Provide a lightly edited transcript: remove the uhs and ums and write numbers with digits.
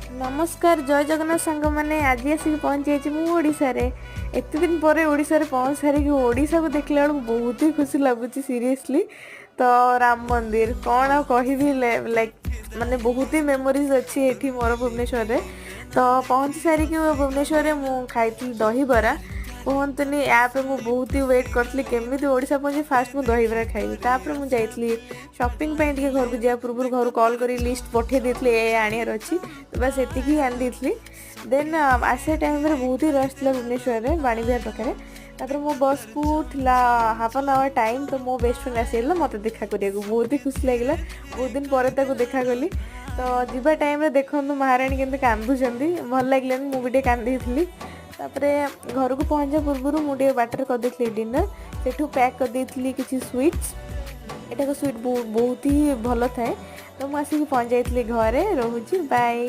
ନମସ୍କାର, ଜୟ ଜଗନ୍ନାଥ ସାଙ୍ଗମାନେ। ଆଜି ଆସିକି ପହଞ୍ଚି ଯାଇଛି ମୁଁ ଓଡ଼ିଶାରେ। ଏତେ ଦିନ ପରେ ଓଡ଼ିଶାରେ ପହଞ୍ଚି ସାରିକି ଓଡ଼ିଶାକୁ ଦେଖିଲା ବେଳକୁ ବହୁତ ହି ଖୁସି ଲାଗୁଛି, ସିରିୟସଲି। ତ ରାମ ମନ୍ଦିର, କ'ଣ ଆଉ କହିବି, ଲାଇକ୍ ମାନେ ବହୁତ ହି ମେମୋରିଜ୍ ଅଛି ଏଠି ମୋର ଭୁବନେଶ୍ୱରରେ। ତ ପହଞ୍ଚି ସାରିକି ଭୁବନେଶ୍ୱରରେ ମୁଁ ଖାଇଥିଲି ଦହିବରା। କୁହନ୍ତୁନି, ୟାପରେ ମୁଁ ବହୁତ ହି ୱେଟ୍ କରିଥିଲି, କେମିତି ଓଡ଼ିଶା ପହଞ୍ଚି ଫାଷ୍ଟ ମୁଁ ଦହିବରା ଖାଇବି। ତାପରେ ମୁଁ ଯାଇଥିଲି ସପିଂ ପାଇଁ ଟିକେ। ଘରକୁ ଯିବା ପୂର୍ବରୁ ଘରୁ କଲ୍ କରି ଲିଷ୍ଟ ପଠାଇ ଦେଇଥିଲି, ଏ ଆଣିବାର ଅଛି, ତ ବାସ୍ ଏତିକି ହିଁ ଆଣିଦେଇଥିଲି। ଦେନ୍ ଆସିବା ଟାଇମ୍ରେ ବହୁତ ହି ରଶ୍ ଥିଲା ଭୁବନେଶ୍ୱରରେ ବାଣୀବିହାର ପାଖରେ। ତାପରେ ମୋ ବସ୍କୁ ଥିଲା ହାଫ୍ ଆନ୍ ଆୱାର ଟାଇମ୍, ତ ମୋ ବେଷ୍ଟ ଫ୍ରେଣ୍ଡ ଆସିଗଲା ମୋତେ ଦେଖା କରିବାକୁ। ବହୁତ ହି ଖୁସି ଲାଗିଲା, ବହୁତ ଦିନ ପରେ ତାକୁ ଦେଖା କଲି। ତ ଯିବା ଟାଇମ୍ରେ ଦେଖନ୍ତୁ ମହାରାଣୀ କେମିତି କାନ୍ଦୁଛନ୍ତି। ଭଲ ଲାଗିଲାନି, ମୁଁ ବି ଟିକେ କାନ୍ଦିଥିଲି। ତାପରେ ଘରକୁ ପହଞ୍ଚିବା ପୂର୍ବରୁ ମୁଁ ଟିକେ ବାଟରେ କରିଦେଇଥିଲି ଡିନର୍। ସେଠୁ ପ୍ୟାକ୍ କରିଦେଇଥିଲି କିଛି ସୁଇଟ୍ସ। ଏଠାକ ସୁଇଟ୍ ବହୁତ ହି ଭଲ ଥାଏ। ତ ମୁଁ ଆସିକି ପହଞ୍ଚି ଯାଇଥିଲି ଘରେ। ରହୁଛି, ବାଏ।